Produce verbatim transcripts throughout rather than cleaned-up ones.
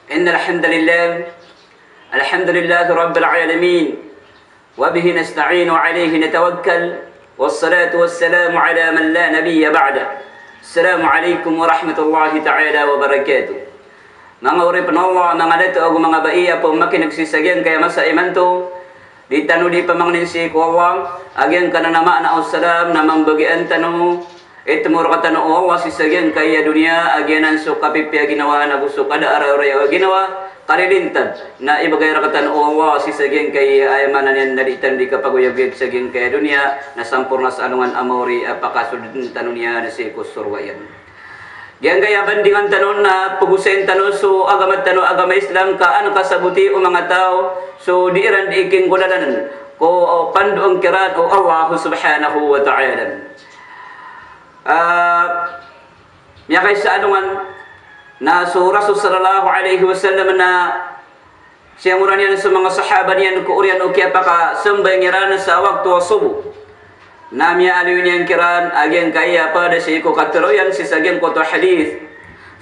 إن الحمد لله، الحمد لله رب العالمين، وبه نستعين وعليه نتوكل، والصلاة والسلام على من لا نبي بعده. السلام عليكم ورحمة الله تعالى وبركاته. Manga oripn o Allah, manga dato ago manga bai a pamakin'g sii sa giyangkaya masa imanto, di tano di pamangnin sii ko Allah a giyangkanan a maana o salam na mambagian tano, itmo rktano o Allah sii sa giyangkaya doniya a giyanan so kapipiya a ginawa nago so kada a rayorayo a ginawa, kalilintad na ibgay rktano o Allah sii sa giyangkaya, aya maana niyan na di tano di kapagoyagoyag sa giyangkaya doniya, na samporna sa alongan a maori a pakasoldn tano niyan sii ko sorga iyan. Giyangkaya bandingan tano na pgosayn tano so agama tano a agama Islam, ka an kasaboti o manga taw so di iran di kinggolalan ko pandoon kiran o Allah subhanahu wa ta'ala. Ah, miyakaisa a alongan na so Rasul sallallahu alaihi wasallam na siyangora niyan so manga sahaba niyan ko oriyan o kiyapakasambayang iran sa wakto a sobo. Na miyaaloy niyan kiran a giyangkaya pd sii ko katharo iyan sii sa giyangkoto a hadith.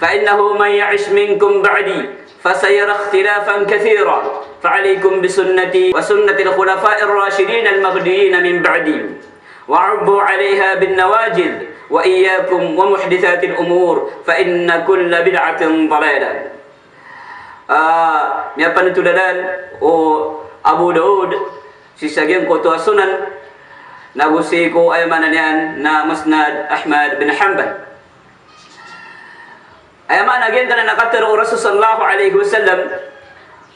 فإنه من يعش منكم بعدي فسيرى اختلافا كثيرا، فعليكم بسنتي وسنة الخلفاء الراشدين المهديين من بعدي، وعضوا عليها بالنواجذ، وإياكم ومحدثات الأمور، فإن كل بدعة ضلالة. Ah, miyapanotolalan o Abu Daud sii sa giyangkoto a Sunan, nago sii ko, aya maana niyan na Musnad Ahmad bin Hanbal. Aya maana giyangkanan a katharo o Rasul sallallahu alaihi wasallam,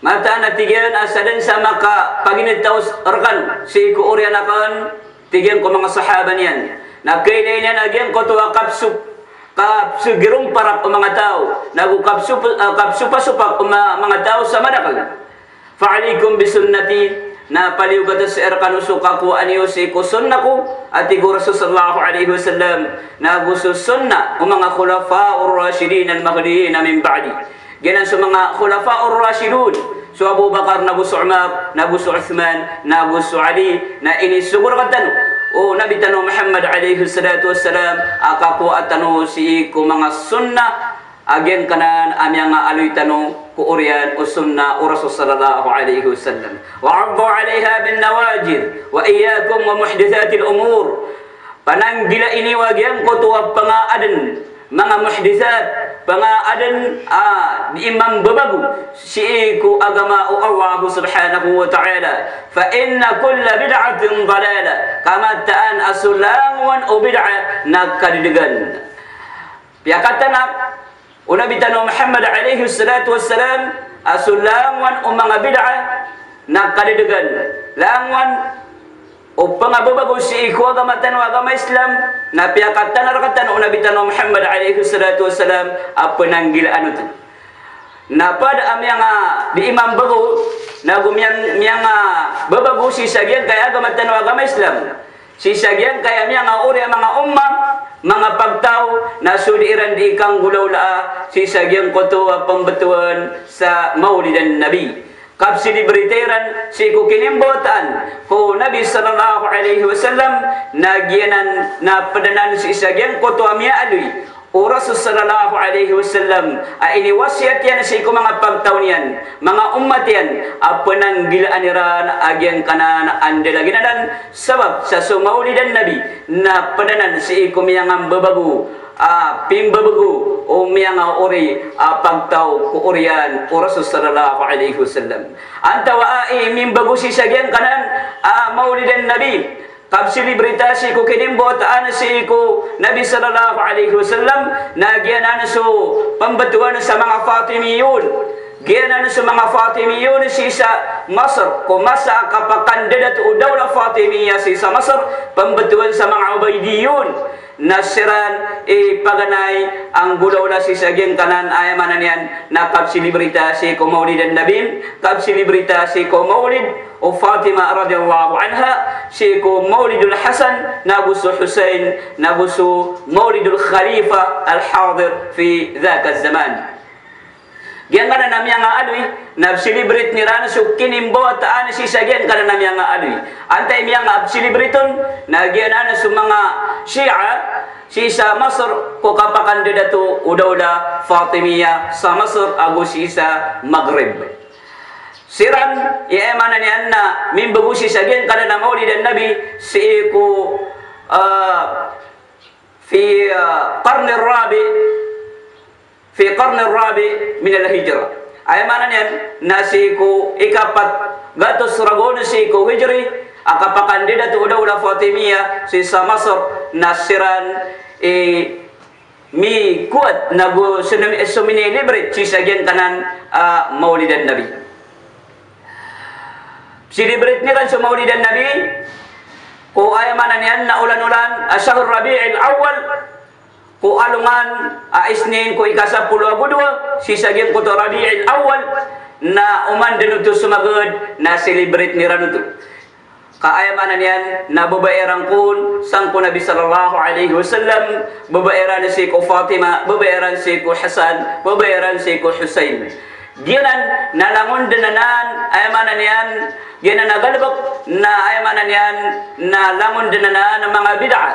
mataan a tig iyan a sadn sa makapagintaw rkano sii ko oriyan akn, tig iyan ko manga sahaba niyan, na kailay niyan a giyangkoto a kapsop, kapsogiromparak o manga taw, nago kapsop-, ah, kapsopasopak o ma-, manga taw sa madakl. فعليكم بسنتي, na paliogat sii rkano so kakowaan iyo sii ko sunnah ko, a tig o Rasul sallallahu alaihi wasallam, nago so sunnah o manga khulafa'ur rashidin al-mahdiyyin min ba'di. Giyanan so manga khulafa'ur rashidun, so Abu Bakar, nago so Umar, nago so Uthman, nago so Ali, na inisogo rktano o Nabi tano Muhammad alaihi salatu wassalam a kakowaa tano sii ko manga sunnah a giyangkanan a miyangaaloy tano ko oriyan o sunnah o Rasul sallallahu alaihi wasallam. وعضوا عليها بالنواجذ، وإياكم ومحدثات الأمور. Pananggilai niyo a giyangkoto a pangaadn, manga muhdithat, pangaadn a di mambabago sii ko agama o Allah subhanahu wa ta'ala. فإن كل بدعة ضلالة. Ka mataan a so langowan o bid'ah na kadadagan. Piyakatanak o Nabi tano Muhammad alaihi salatu wassalam a so langowan o manga bid'ah na kadadagan. Langowan o pangababago sii ko agama tano a agama Islam, na piyakatanak rktano o Nabi tano Muhammad alaihi salatu wassalam a pananggilaan oto. Na pd a miyanga, di mambago, nago miyang-, miyangababago sii sa giyangkaya agama tano a agama Islam, sii sa giyangkaya miyangaori a manga ummah, manga pagtaw, na so di iran di kanggolawlaa sii sa giyangkoto a pmbtowan sa Mawlid an-Nabi. Kapsilibritay iran sii ko kinimbawataan ko Nabi sallallahu alaihi wasallam, na giyanan na pd anan sii sa giyangkoto a miyaaloy o Rasul sallallahu alaihi wasallam a iniwasiyat iyan sii ko manga pagtaw niyan, manga ummat iyan, a pananggilaan iran a giyangkanan a ndalagin anan, sabap sa so Mawlid an-Nabi na pd anan sii ko miyangambabago a pimbabago o miyangaori a pagtaw ko oriyan o Rasul sallallahu alaihi wasallam. Antawaa i mimbago sii sa giyangkanan a Mawlid an-Nabi, kapsilibrita sii ko kinimbawataan sii ko Nabi sallallahu alaihi wasallam, na giyanan so pmbtowan sa manga Fatimiyun. Giyanan so manga Fatimiyun sii sa Masr, ko masa a kapakandadat o dawlah Fatimiyah sii sa Masr, pmbtowan sa manga Ubaidiyun. Na siran i paganay a nggolawla sii sa giyangkanan, aya maana niyan na kapsilibrita sii ko Mawlid an-Nabi, kapsilibrita sii ko Mawlid o Fatima radiyallahu anha, sii ko Mawlidul Hasan, nago so Husayn, nago so Mawlidul Khalifa al-hadir fi dhaka zaman. Giyangkanan a miyangaaloy, na silibrita iran so kinimbawataan sii sa giyangkanan a miyangaaloy. Antaa i miyangapsilibrita on, na giyanan so manga Shia, sii sa Masr ko kapakandadato o dawla Fatimiyah sa Masr ago sii sa Maghrib. Siran i, aya maana niyan na mimbago sii sa giyangkanan a Mawlid an-Nabi sii ko, ah, fi, ah, qarni rabi, fi qarni rabi min al-hijrah. Aya maana niyan na sii ko ikapat gatos ragon sii ko Hijri a kapakandadato o dawla Fatimiyah sii sa Masr, na siran i mikowat nago so, so minilibrate sii sa giyangkanan a Mawlid an-Nabi. Silibrate iran so Mawlid an-Nabi ko, aya maana niyan na, olan-olan a shahr Rabi'il Awwal, ko alongan a Isnin ko ikasapolo ago dowa sii sa giyangkoto a Rabi'il Awwal, na oman dn oto somagad na silibrate iran oto. Ka aya maana niyan na babaya iran kon sangko Nabi sallallahu alaihi wasallam, babaya iran sii ko Fatima, babaya iran sii ko Hasan, babaya iran sii ko Husain. Giyanan na langon dn anan, aya maana niyan, giyanan a galbk na, aya maana niyan na, langon dn anan a manga bid'ah.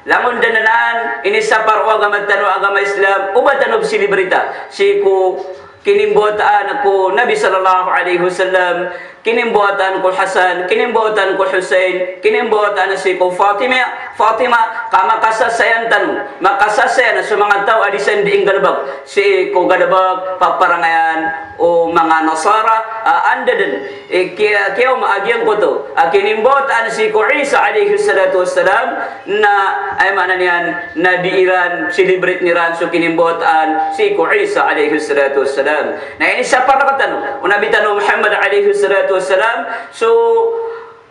Langon dn anan inisapar o agama tano a agama Islam o ba tano psilibrita sii ko kinimbawataan ko Nabi sallallahu alaihi wasallam, kinimbawataan ko Hasan, kinimbawataan ko Husain, kinimbawataan sii ko Fatima, Fatima, ka makasasayan tano, makasasayan so manga taw a di san dii nggalbk sii ko galbk paparangayan o manga Nasara a anda dn i kiya, kiyaoma a giyangkoto a kinimbawataan sii ko Isa alayhis salatu wassalam, na aya maana niyan na di iran, silibrate iran so kinimbawataan sii ko Isa alayhis salatu wassalam. Na inisapar rktano o Nabi tano Muhammad alayhis salatu wassalam so,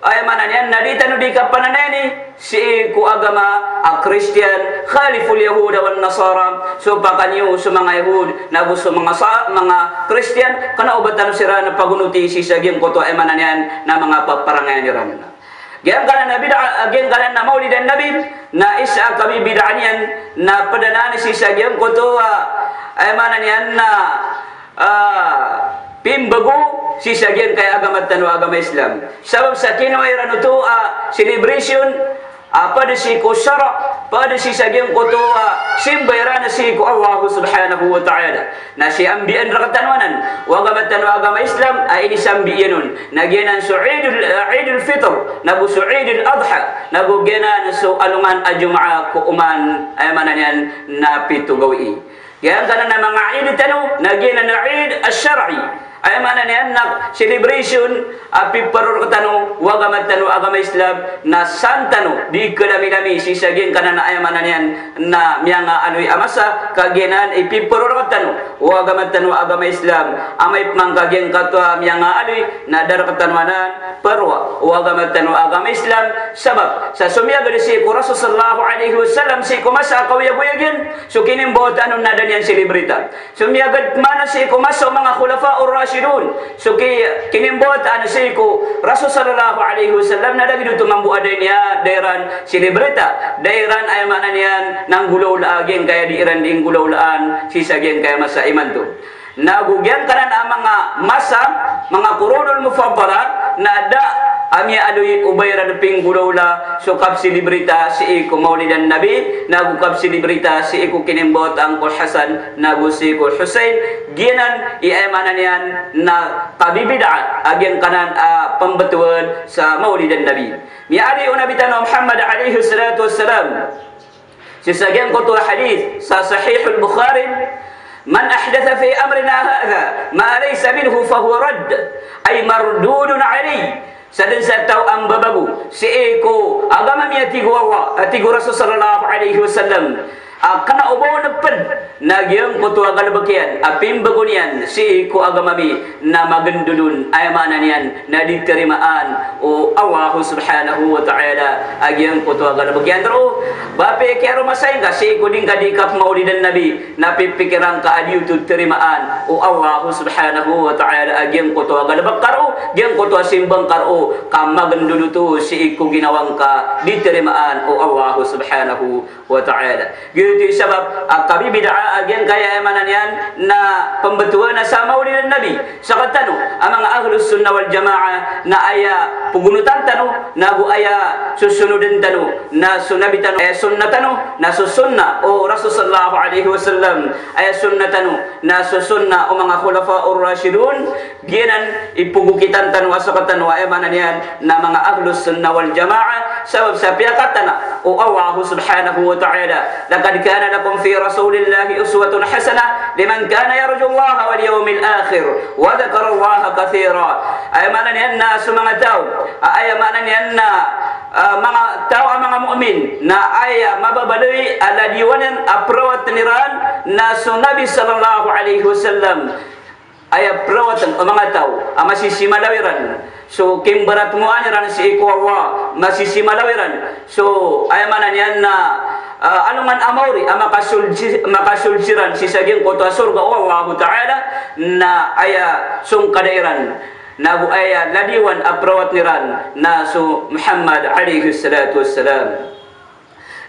aya maana niyan na di tano di kapananayani sii ko agama a Kristiyan, khaliful yahuda wan nasara, so pakaniyo so manga Yahud nago so manga sa, manga Kristiyan, kna o ba tano siran pagonoti sii sa giyangkoto, aya maana niyan na manga paparangayan iran. Giyangkanan a bid'ah, giyangkanan a Mawlid an-Nabi, na isa a kabibid'ah niyan na pd anan sii sa giyangkoto a, aya maana niyan na, ah, pimbago sii sa giyangkaya agama tano a agama Islam. Sabap sa kinowa iran oto a celebration a pd sii ko shara', pd sii sa giyangkoto a simba iran sii ko Allah subhanahu wa ta'ala. Na siyambian rktano anan o agama tano a agama Islam a inisambi iyan on, na giyanan so Eidul, ah, Eidul Fitr, nago so Eidul Adha, nago giyanan so alongan a Jumaah ko oman, aya maana niyan na pito gawii. Giyangkanan a manga Eid tano, na giyanan a Eid ash-shar'i. Aya maana niyan na celebration a pipharo rktano o agama tano a agama Islam, na san tano di khalamilami sii sa giyangkanan a, aya maana niyan na miyangaaloy a masa, ka giyanan i pipharo rktano o agama tano a agama Islam. Amay pman ka giyangkoto a miyangaaloy na da rktano anan paroa o agama tano a agama Islam, sabap sa somiyagad sii ko Rasul sallallahu alaihi wasallam sii ko masa a kaoyagoyag iyan so kinimbawataan on na da niyan silibrita. Somiyagad pman sii ko masa o manga khulafa ar-rashidun so ki, kinimbawataan sii ko Rasul sallallahu alaihi wasallam na lagid oto mambo a da niyan, da iran silibrita, da iran, aya maana niyan na nggolawlaa giyangkaya di iran di nggolawlaan sii sa giyangkaya masa imanto. Nago giyangkanan a manga masa, manga qurunul mufaddala, na da a miyaaloy o ba iran pinggolawla so kapsilibrita sii ko Mawlid an-Nabi, nago kapsilibrita sii ko kinimbawataan ko Hasan, nago sii ko Husain, giyanan i, aya maana niyan na kabibid'ah a giyangkanan a pmbtowan sa Mawlid an-Nabi. Miyaaloy o Nabi tano Muhammad alayhis salatu wassalam sii sa giyangkoto a hadith sa Sahihul Bukhari, "Man ahdatha fi amrina hadha ma laysa minhu fahuwa radd, ay mardudun alayh." Sadn sa taw a mbabago sii ko agama mi, a tig o Allah, a tig o Rasul sallallahu alaihi wasallam, a kna o ba on pd na giyangkoto a galbk iyan a pimbago niyan sii ko agama mi, na magndod on, aya maana niyan na di tarimaan o Allah subhanahu wa ta'ala a giyangkoto a galbk iyan roo. Ba pn kiyaro masa ingka sii ko di ngka di kapmawlid an-nabi, na pipikiran ka a di oto tarimaan o Allah subhanahu wa ta'ala a giyangkoto a galbk ka roo, giyangkoto a simba ngka roo, ka magndod oto sii ko ginawa ngka, di tarimaan o Allah subhanahu wa ta'ala. Ito i sabap a kabibid'aa a giyangkaya, aya maana niyan na pembetowan a sa Maulid an-Nabi. Sekatano a manga Ahlus Sunnah wal Jamaah na aya pegonotan tano, na go aya sosonoden tano, na so Nabi tano, aya sunnah tano, na so sunnah o Rasul sallallahu alaihi wasallam, aya sunnah tano, na so sunnah o manga Khulafa ur-Rashidun. Giyanan i pegokitan tano a sekatano a, aya maana niyan na manga Ahlus Sunnah wal Jamaah, sabap sa piyakatana o Allah subhanahu wa ta'ala, "Laqad kana lakum fi Rasulillahi uswatun hasanah liman kana yarjullaha wal yawmal akhir wa dhakarallaha kathira." Aya maana niyan na so manga taw, a, aya maana niyan na, a, manga taw a manga mu'min, na aya mababaloy a ladiwan iyan a perawatan iran na so Nabi sallallahu alaihi wasallam. Aya perawatan o manga taw a masisimalaw iran so kimbaratmoan iran sii ko Allah, masisimalaw iran so, aya maana niyan na, ah, alongan a maori a makasold si-, makasold siran sii sa giyangkoto a sorga o Allahu Ta'ala, na aya songkada iran, na go aya ladiwan a perawatan iran na so Muhammad alayhis salatu wassalam.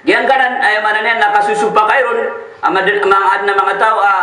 Giyangkanan, aya maana niyan na kasosopakay ron a mad-, manga, adn a manga taw a,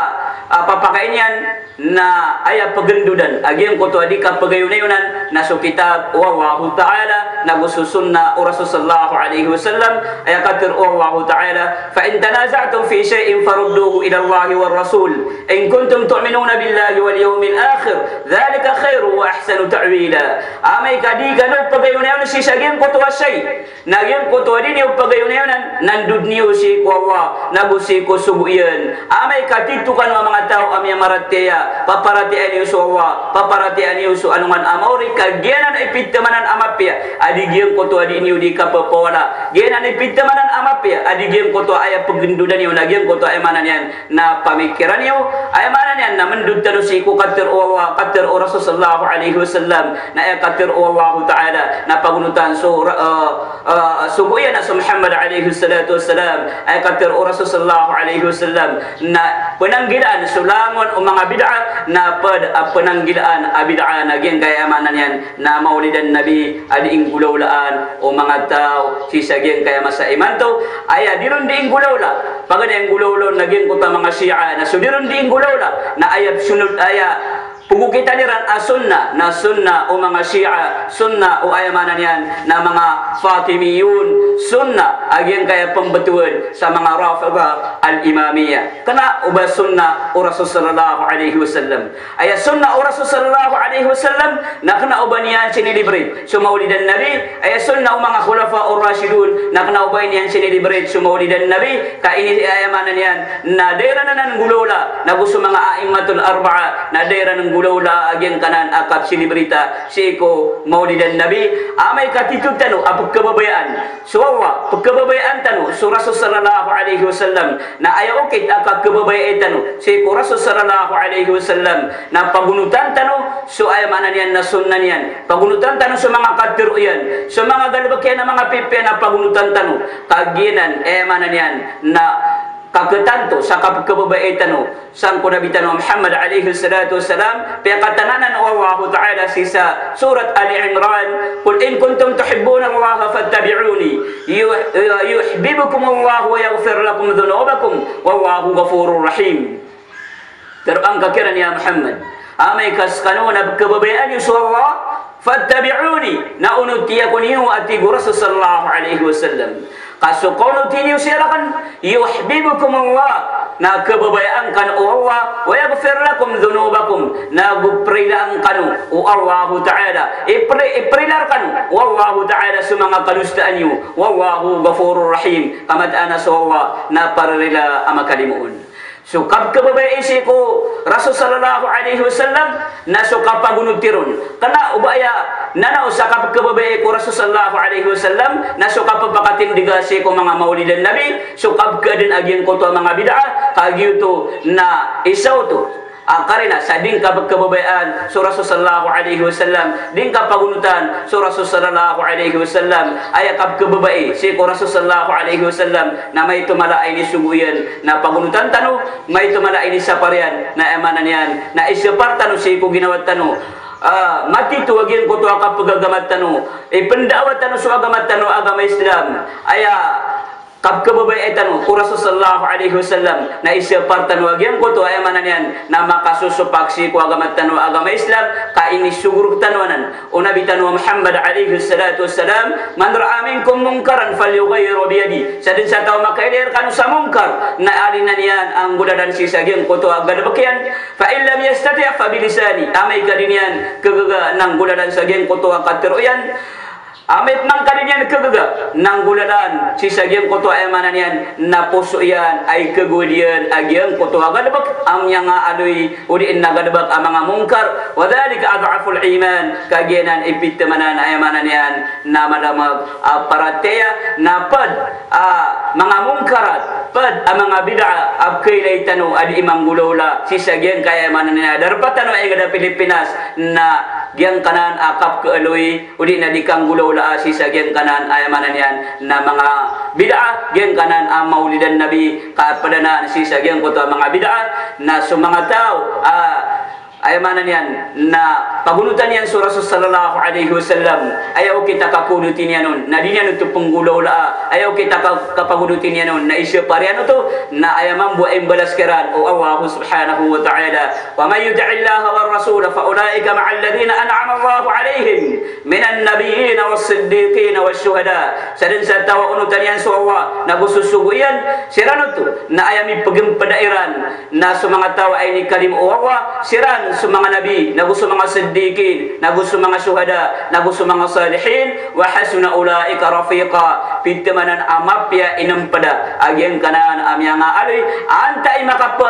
a papakain iyan na aya pegendodan a giyangkoto a di kapegayonayonan na so kitab o Allahu Ta'ala, na go so sunnah o Rasul sallallahu alaihi wasallam. Aya katharo o Allahu Ta'ala, "Fa in tanaza'tum fi shay'in farudduhu ila Allahi war Rasul, in kuntum tu'minuna billahi wal yawmil akhir, dhalika khairun wa ahsanu ta'wila." Amay ka di kano pegayonayonan sii sa giyangkoto a shay, na giyangkoto a di niyo pegayonayonan, na ndod niyo sii ko Allah, na go sii ko sogo iyan. Amay ka tito kano a manga taw a miyamaratiyaya, paparatiyaya niyo so Allah, paparatiyaya niyo so alongan a maori, ka giyanan i pithamanan a mapiya a di giyangkoto a di niyo di kapepawala. Giyanan i pithamanan a mapiya a di giyangkoto a aya pegendodan iyo, na giyangkoto a aya maana niyan na pamikiran iyo. Aya maana niyan na mendod tano sii ko katharo o Allah, katharo o Rasul sallallahu alaihi wasallam, na aya katharo o Allahu Ta'ala na pagonotan so ra-, ah, ah, sogo iyan na so Muhammad alayhis salatu wassalam. Aya katharo o Rasul sallallahu alaihi wasallam na penanggilaan so langon o manga bid'ah, na ped a penanggilaan a bid'ah na giyangkaya, aya maana niyan na Maulidan Nabi a di inggolawlaan o manga taw sii sa giyangkaya masa imanto. Aya di ron di inggolawla, paganay a inggolawla on na giyangkoto a manga Shia, na so di ron di inggolawla na aya sunod, aya pegokitan iran a sunnah, na sunnah o manga Shia, sunnah o, aya maana niyan na manga Fatimiyun, sunnah a giyangkaya pembetowan sa manga Rafidah al-Imamiyah. Kena o ba sunnah o Rasul sallallahu alaihi wasallam. Aya sunnah o Rasul sallallahu alaihi wasallam na kena o ba niyan sinelebrate so Maulidan Nabi. Aya sunnah o manga Khulafa ur-Rashidun na kena o ba niyan sinelebrate so Maulidan Nabi. Ka ini, aya maana niyan na da iran anan nggolawla, na go so manga a'immatul arba'a na da iran nggolawla a giyangkanan a kapselebrita sii ko Maulidan Nabi. Amay ka tito tano a pekababayaan so Allah, pekababayaan tano so Rasul sallallahu alaihi wasallam, na aya okit a kakebabayai tano sii ko Rasul sallallahu alaihi wasallam na pagonotan tano so, aya maana niyan na sunnah niyan, pagonotan tano so manga katharo iyan, so manga galebek iyan a manga pipiya na pagonotan tano. Ka giyanan, aya maana niyan na kaketanto sa kapekebabayai tano sangko Nabi tano Muhammad alayhis salatu wassalam. Piyakatana anan o Allahu Ta'ala sii sa Surat Ali Imran, "Qul in kuntum tuhibbunallaha fattabi'uni, yuh-, yuhbibkumullahu wa yaghfir lakum dhunubakum, wallahu ghafurur rahim." Tharoa ngka kiran ya Muhammad, amay ka sekano na pekebabayaan iyo so Allah, "Fattabi'uni," na onoti ako niyo, a tig o Rasul sallallahu alaihi wasallam. Ka so kaonoti niyo siya raken, "Yuhbibkumullah," na kebabayaan kano o Allah, "wa yaghfir lakum dhunubakum," na go perilaan kano o Allahu Ta'ala, iperi-, iperilaan kano o Allahu Ta'ala so manga kadosaan iyo, "Wallahu ghafurur rahim," ka mataan a so Allah na parerila a makalimoon. So kapkebabayai sii ko Rasul sallallahu alaihi wasallam na so kapagonoti ron. Kena o ba aya nanao sa kapkebabayai ko Rasul sallallahu alaihi wasallam na so kapepakatindega sii ko manga Maulidan Nabi, so kapekaden a giyangkoto a manga bid'ah, ka giyoto na isa oto a karina sa di ngka pekhababayaan so Rasul sallallahu alaihi wasallam, di ngka pagonotan so Rasul sallallahu alaihi wasallam. Aya kapekhababayai sii ko Rasul sallallahu alaihi wasallam na maito mala a inisogo iyan na pagonotan tano, maito mala a inisapar iyan na aya maana niyan na isapar tano sii ko ginawa tano. Ah, matito a giyangkoto a kapegagama tano, ipendaawa tano so agama tano a agama Islam. Aya a pkhababayai tano ko Rasul sallallahu alaihi wasallam, na isapar tano a giyangkoto a aya maana niyan na makasosopak sii ko agama tano a agama Islam, ka inisogo rktano anan o Nabi tano a Muhammad alaihi salatu wassalam, "Man ra'a minkum munkaran falyughayyirhu biyadihi." Sadn sa taw a makailay rkano sa munkar, na alina niyan a nggolalan sii sa giyangkoto a galbk iyan. "Fa in lam yastati' fa bilisanihi." Amay ka di niyan khagaga na nggolalan sa giyangkoto a katharo iyan, amay pman ka di niyan khagaga na nggolalan sii sa giyangkoto a aya maana niyan na poso iyan a ikhagowad iyan a giyangkoto a galbk a miyangaaloy odi na galbk a manga munkar. "Wa dhalika ad'aful iman." Ka giyanan i pithamanan a aya maana niyan na madamag a paratiyaya, na pd a manga munkarat, pd a manga bid'ah a pkhailay tano a dii manggolawla sii sa giyangkaya aya maana niyan a darpa tano a ingd a Pilipinas, na giyangkanan a kapkhaaloy odi na di kanggolawlaa sii sa giyangkanan a aya maana niyan na manga bid'ah, giyangkanan a mawlidan Nabi, ka pd anan sii sa giyangkoto a manga bid'ah. Na so manga taw a aya maana niyan na pagonotan iyan so Rasul sallallahu alaihi wasallam, aya okit a kapagonoti niyan on na di niyan oto pnggolawlaa, aya okit a ka-, kapagonoti niyan on na isapar iyan oto, na aya mambo a imbalas kiran o Allah subhanahu wa ta'ala: "Wa man yuti'illaha war rasula fa ulaika ma'al ladhina an'ama Allahu alaihim minan nabiyyin was siddiqin wash shuhada." Sadn sa taw a onotan iyan so Allah nago sosogo iyan, siran oto na aya mipgmpda iran na so manga taw a inikalimo o Allah, siran so manga nabi, nago so manga siddiqin, nago so manga shuhada, nago so manga salihin, "wa hasuna ulaika rafiqa." Pithamanan a mapiya i inmpda a giyangkanan a miyangaaloy, antaa i makap-,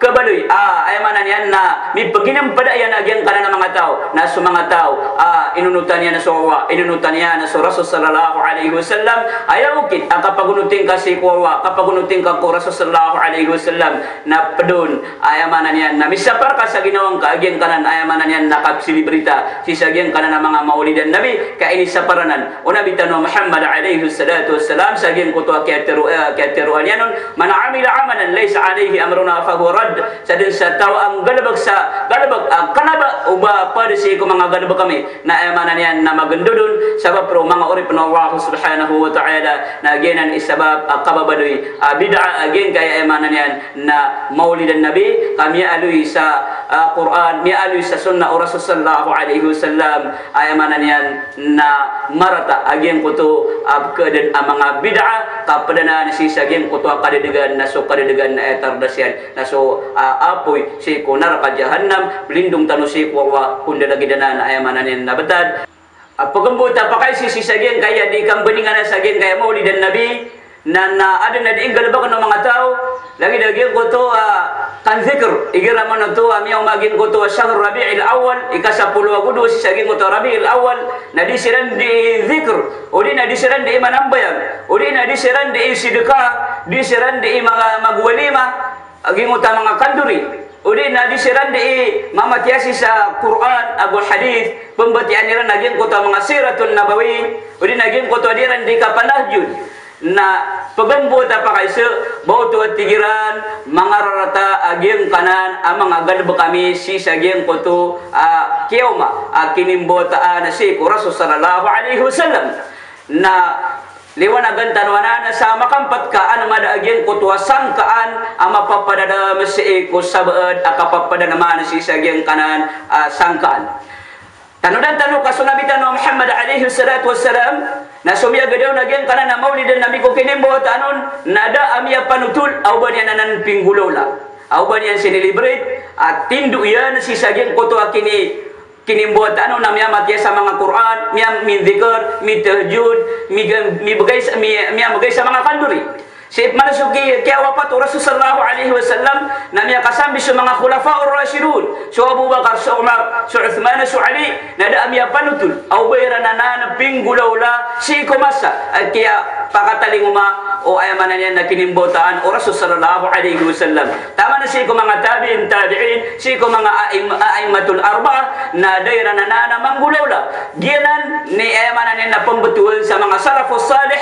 kabaloy a aya maana niyan na mipginmpda iyan a giyangkanan a manga taw, na so manga taw a inonotan iyan so Allah, inonotan iyan so Rasul sallallahu alaihi wasallam, aya okit a kapagonoti ngka sii ko Allah, kapagonoti ngka ko Rasul sallallahu alaihi wasallam, na pd on a aya maana niyan na misapar ka sa ginawa ngka a giyangkanan a aya maana niyan na kapsilibrita sii sa giyangkanan a manga mawlidan Nabi, ka inisapar anan o Nabi tano a Muhammad alaihi salatu wassalam sa giyangkoto a kiyatharo, eh, kiyatharoa niyan on: "Man amila amalan laysa alaihi amruna fahuwa radd." Sadn sa taw a nggalbk sa galbk a kna ba o ba pd sii ko manga galbk ami, na aya maana niyan na magndod on, sabap roo manga oripn o Allah subhanahu wa ta'ala, na giyanan i sabap a kababaloy a bid'ah a giyangkaya aya maana niyan na mawlidan Nabi, ka miyaaloy sa, ah, Qur'an, miyaaloy sa sunnah o Rasul sallallahu alaihi wasallam, aya maana niyan na marata a giyangkoto a pkhaadn a manga bid'ah, ka pd anan sii sa giyangkoto a kadadagan, na so kadadagan na aya tardas iyan na so, ah, apoy sii ko naraka jahannam, plindong tano sii ko Allah, ko ndalagid anan aya maana niyan na btad. A pgmbota pakaiza sii sa giyangkaya di kambaningan sa giyangkaya mawlidan Nabi, na, na adn a di nggalbkn o manga taw, lagid a giyangkoto a, ah, kanzikr, igira man oto a miyaoma giyangkoto a shahr Rabi'il Awwal, ika sapolo ago dowa sii sa giyangkoto a Rabi'il Awwal, na di siran di zikr, odi na di siran di manambayang, odi na di siran di sidka, di siran di manga magwalima, a giyangkoto a manga kandori, odi na di siran di mamatiya sii sa Qur'an ago hadith, pmbatiyaan iran a giyangkoto a manga Siratun Nabawi, odi na giyangkoto a di ran di kapanahajjud. Na pgmbota pakaiza, ba oto a tig iran, manga rarata a giyangkanan a manga galbk ami sii sa giyangkoto a, ah, kiyaoma a kinimbotaan sii ko Rasul sallallahu alaihi wasallam. Na liwanagan tano anan sa makampt ka an mada a giyangkoto a sangkaan a mapapadalm sii ko sabaad a kapapadalman sii sa giyangkanan a sangkaan. Tanodan tano ka so Nabi tano a Muhammad alaihi salatu wassalam, na so miyagadaw na giyangkanan a mawlidan Nabi ko kinimbotaan on, na da a miyapanotol a o ba niyan anan pinggolawla, a o ba niyan sinilibrate, a tindo iyan sii sa giyangkoto a kini kinimbotaan on na miyamatiya sa manga Qur'an, miya-, mindhikr, mitahajjud, miga-, mibgay sa, mi-, miyamgay sa manga kandori. Sii pman so ki-, kiyawapat o Rasul sallallahu alaihi wasallam, na miyakasambi so manga khulafa ar-rashidun, so Abu Bakar, so Umar, so Uthman, so Ali, na da a miyapanotol a o ba iran anan pinggolawla sii ko masa a kiya pakatalingoma o aya maana niyan na kinimbotaan o Rasul sallallahu alaihi wasallam. Taman sii ko manga tabi'in tabi'in, sii ko manga a'im-, a'immatul arba'ah, na da iran anan a manggolawla. Giyanan i aya maana niyan na pmbtowan sa manga salafus salih,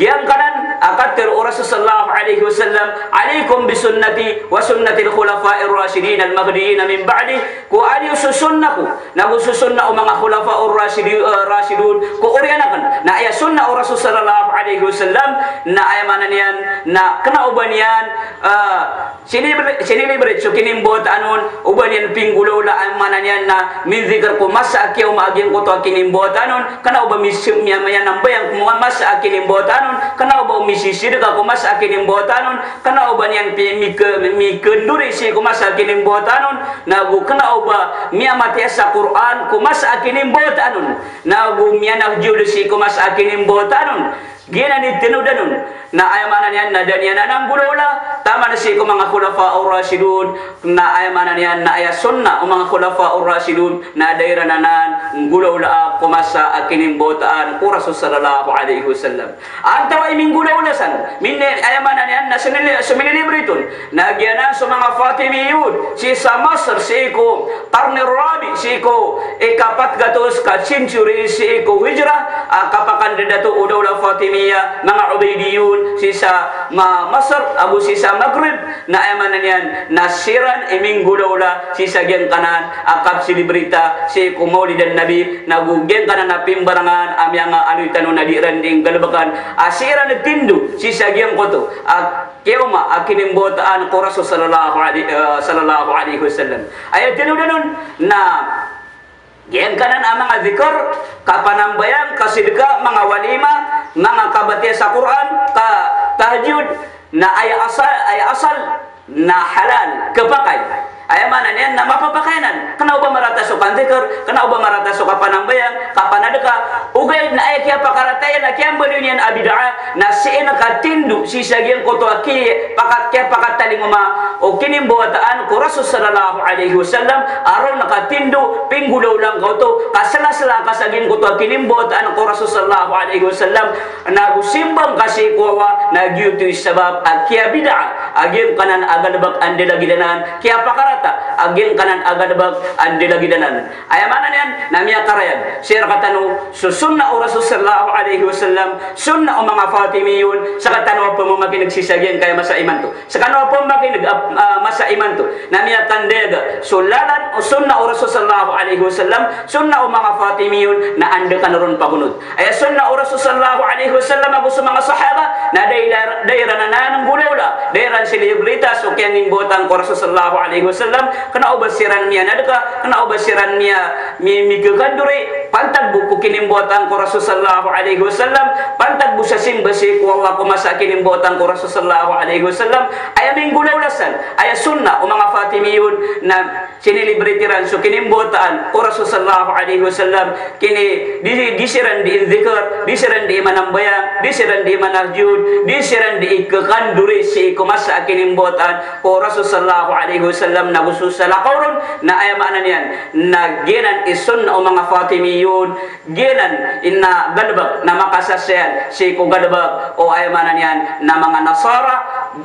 giyangkanan a katharo o Rasul sallallahu alaihi wasallam: "Alaikum bi sunnati wa sunnatil khulafa'ir rashidin al-mahdiyyin min ba'di." Ko aniyo so sunnah ko, nago so sunnah o manga khulafa ar-rashidi-, eh, rashidun ko oriyan akn. Na aya sunnah o Rasul sallallahu alaihi wasallam, na aya maana niyan, na kena o ba niyan, ah, sinilibri-, sinilibrit so kinimbawataan on, o ba niyan pinggolawla, aya maana niyan na minzikir ko masa a kiyaoma a giyangkoto a kinimbawataan on, kena o ba mis-, miya-, miyanambayang ko masa a kinimbawataan on, kena o ba misisidka ko masa a kinimbawataan on, kena o ba niyan pi-, mike-, mikendori sii ko masa a kinimbawataan on, nago kena o ba miyamatiya sa Qur'an ko masa a kinimbawataan on, nago miyanahjud sii ko masa a kinimbawataan on. Giyanan i tenodan on. Na aya maana niyan na da niyan anan nggolawla, taman sii ko manga khulafa ar-rashidun, na aya maana niyan na aya sunnah o manga khulafa ar-rashidun, na da iran anan nggolawlaa ko masa a kinimbawataan ko Rasul sallallahu alaihi wasallam. Antawaa i minggolawla san, min-, aya maana niyan na sinili-, so minilibrit on, na giyanan so manga Fatimiyun, sii sa Masr, sii ko Qarni Rabi, sii ko ikapat gatos ka century sii ko Hijrah, a kapakandadato o Dawla Fatimiyah, manga Ubaidiyun, sii sa ma-, Masr, ago sii sa Maghrib, na aya maana niyan, na siran i minggolawla sii sa giyangkanan a kapsilibrita sii ko Mawlidan Nabi, nago giyangkanan a pimbarangan a miyangaaloy tano na di iran di nggalebeken, a siran i tindo sii sa giyangkoto a kiyaoma a kinimbawataan ko Rasul sallallahu alaihi, eh, sallallahu alaihi wasallam. Aya tenodan on na giyangkanan a manga zikir, kapanambayang, kasidka, manga walima, manga kabatiya sa Qur'an, katahajjud, na aya asal, aya asal na halal, kepakay. Aya maana niyan na mapapakay anan. Kena o ba marata so kanzikir, kena o ba marata so kapanambayang, kapanadka. Ogaid na aya kiyapakarataya na kiyambaloy niyan a bid'ah, na sii na katindo sii sa giyangkoto a ki-, pakat-, kiyapakatalingoma o kinimbawataan ko Rasul sallallahu alaihi wasallam, a roo na katindo, pinggolawla ngka oto, kaselasela ka sa giyangkoto a kinimbawataan ko Rasul sallallahu alaihi wasallam, nago simba ngka sii ko Allah, na giyoto i sabap a kiyabid'ah a giyangkanan a galebek a ndalagid anan, kiyapakarata a giyangkanan a galebek a ndalagid anan. Aya maana niyan na miyakarayag sii rektano so sunnah o Rasul sallallahu alaihi wasallam, sunnah o manga Fatimiyun, sekatano a pemakineg sii sa giyangkaya masa imanto. Sekano a pemakineg, ah, ah, masa imanto na miyakandeg so lalan o sunnah o Rasul sallallahu alaihi wasallam, sunnah o manga Fatimiyun, na anda kano ron pagonot. Aya sunnah o Rasul sallallahu alaihi wasallam ago so manga sahaba, na da ira-, da iran anan nggolawla, da iran silibrita so kiyanimbawatan ko Rasul sallallahu alaihi wasallam, kena o ba siran miyanadka, kena o ba siran miya-, mi-, mikekandori, pantag bo ko kinimbawatan ko Rasul sallallahu alaihi wasallam, pantag bo sa simba sii ko Allah ko masa a kinimbawatan ko Rasul sallallahu alaihi wasallam, aya minggolawla san, aya sunnah o manga Fatimiyun, na sinilibriti ran so kinimbawatan ko Rasul sallallahu alaihi wasallam, kini di, di siran di inzikir, di siran di imanambayang, di siran di imanahajjud, di siran di ikekandori sii ko masa a kinimbawatan ko Rasul sallallahu alaihi wasallam, nago so salakaw ron, na aya maana niyan na giyanan i sunnah o manga Fatimiyun, giyanan i na galebek na makasasayan sii ko galebek o aya maana niyan na manga Nasara,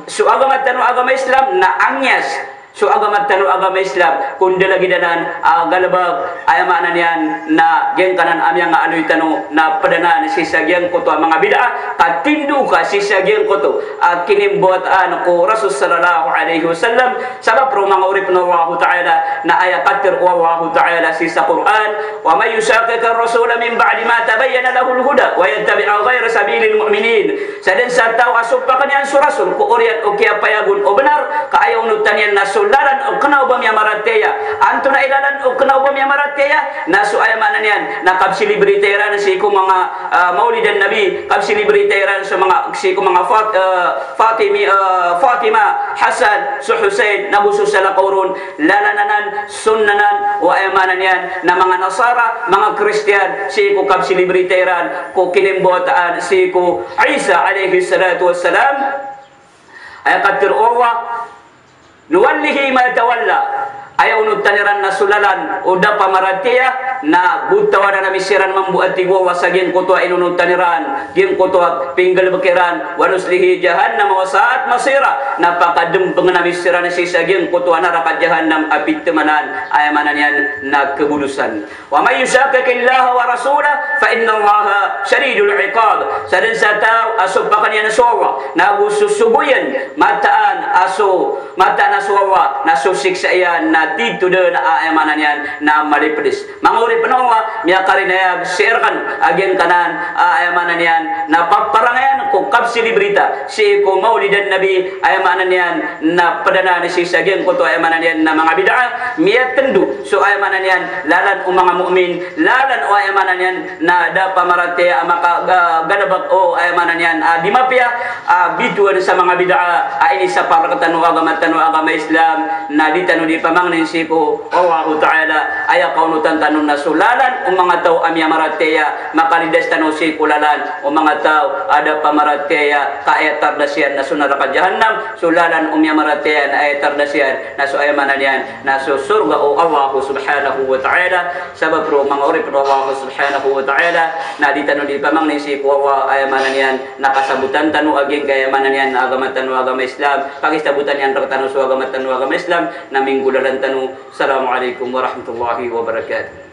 so agama tano a agama Islam na angiyas so agama tano a agama Islam ko ndalagid anan a galebek, aya maana niyan na giyangkanan a miyangaaloy tano na ped anan sii sa giyangkoto a manga bid'ah, katindo ka sii sa giyangkoto a kinimbawatan ko Rasul sallallahu alaihi wasallam, sabap roo manga oripen o Allahu Ta'ala na aya katharo o Allahu Ta'ala sii sa Qur'an, "Wa man yushaqiqir rasula min ba'di ma tabayyana lahul huda wa yattabi' ghayra sabilil mu'minin." Sadn sa taw a sopaken iyan so Rasul ko oriyan o kiyapayagon o bnar, ka aya onotan iyan na so lalan o kena o ba miyamaratiyaya. Antonaa i lalan o kena o ba miyamaratiyaya? Na so aya maana niyan na kapsilibrita iran sii ko manga, ah, Mawlidan Nabi, kapsilibrita iran so manga, sii ko manga Fat-, ah, Fatimi-, ah, Fatima, Hasan, so Husayn, nago so salakaw ron, lalan anan, sunnah anan o aya maana niyan na manga Nasara, manga Kristiyan, sii ko kapsilibrita iran ko kinimbawatan sii ko Isa alayhis salatu wassalam. Aya katharo o Allah, "Nuwallihi ma tawalla." Aya onotan iran na so lalan o da pamaratiyaya, na gotawanan ami siran mambo, a tig o Allah, sa giyangkoto a inonotan iran, giyangkoto a pinggalebek iran, "wa nuslihi jahannama wa sa'at masira." Na pakadempengen ami siran sii sa giyangkoto a naraka Jahannam a pithemanan, aya maana niyan na kebolosan. "Wa man yushaqiqillaha wa rasulahu fa innallaha shadidul iqab." Sadn sa taw a sopaken iyan so Allah, nago sosogo iyan mataan a so, mataan a so Allah, na so siksa iyan na tito den a, aya maana niyan na malipedes. Manga oripen o Allah, miyakarinayag sii rekano a giyangkanan a, aya maana niyan na paparangayan kapsilibrita sii ko Maulidan Nabi, aya maana niyan na pd anan sii sa giyangkoto aya maana niyan na manga bid'ah, miyatndo so aya maana niyan lalan o manga mu'min, lalan o aya maana niyan na da pamaratiyaya a maka-, ga-, galbk o aya maana niyan a di mapiya, a bitowan sa manga bid'ah, a inisapar rktano o agama tano a agama Islam, na di tano di pamangnin sii ko Allahu Ta'ala, aya kaonotan tano na so lalan o manga taw a miyamaratiyaya, makalidas tano sii ko lalan o manga taw a da pamaratiyaya, ka aya tardas iyan na so naraka jahannam, so lalan o miyamaratiyaya na aya tardas iyan na so aya maana niyan na so sorga o Allah subhanahu wa ta'ala. Sabap roo manga oripn o Allah subhanahu wa ta'ala, na di tano di pamangnin sii ko Allah aya maana niyan na kasabotan tano a giyangkai aya maana niyan na agama tano a agama Islam, kakisabotan iyan rktano so agama tano a agama Islam, na minggolalan tano. Assalamu alaikum warahmatullahi wabarakatuh.